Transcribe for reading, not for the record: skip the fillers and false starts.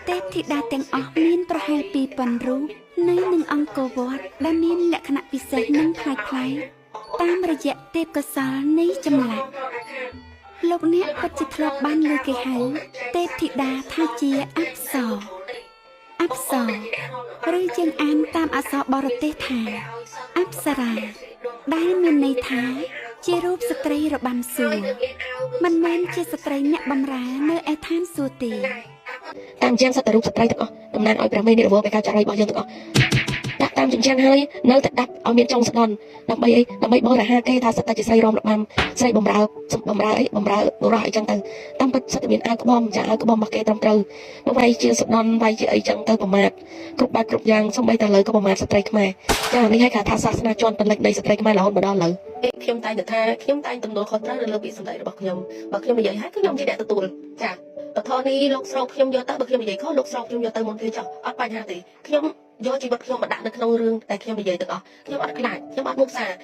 ទេពធីតាទាំងអស់មានប្រហែល2000រូបនៅនឹងអង្គរវត្តដែលមានលក្ខណៈពិសេសនិងប្លែកៗតាមរយៈទេពកោសល្យនៃចម្លាក់លោកអ្នកពិតជាធ្លាប់បានលើគេហៅទេពធីតាថាជាអប្សរអប្សរឬយើងអានតាមអក្សរបរទេសថាអប្សរាដែលមានន័យថាជារូបស្ត្រីរបាំសួគ៌មិនមែនជាស្ត្រីអ្នកបម្រើនៅឯឋានសួគ៌ទេ តាមជាងសត្វរូបស្ត្រីទាំងអស់តំណាងឲ្យព្រះមេនិរវបេកាចារីរបស់យើងទាំងអស់ដាក់តាមជញ្ជាំងហើយនៅតែដាប់ឲ្យមានចុងស្ដន់ដើម្បីអីដើម្បីបរិហាគេថាសិតតែជាស្រីរមរបាំស្រីបំរើបំរើអីបំរើបុរសអីចឹងទៅតាមពិតសិតតែមានអាវក្បំចាអាវក្បំរបស់គេត្រឹមត្រូវមកវាយជាស្ដន់វាយជាអីចឹងទៅប្រមាថគ្រប់បែបគ្រប់យ៉ាងសូម្បីតែលើក៏ប្រមាថស្ត្រីខ្មែរចានេះឲ្យគេថាសាសនាជន់ពលិចនៃស្ត្រីខ្មែររហូតមកដល់ឥឡូវខ្ញុំតែងតែថាខ្ញុំតែងទំនួលខុសត្រូវនៅលើពាក្យសម្ដីរបស់ខ្ញុំបើខ្ញុំនិយាយហើយគឺខ្ញុំជាអ្នកទទួលចា ពធនេះលោកស្រោបខ្ញុំយកទៅបើខ្ញុំនិយាយខុសលោកស្រោបខ្ញុំយកទៅមុនគេចោះអត់បញ្ហាទេខ្ញុំយកជីវិតខ្ញុំមកដាក់នៅក្នុងរឿងតែខ្ញុំនិយាយទាំងអស់ខ្ញុំអត់ខ្លាចខ្ញុំអត់មុខសារ។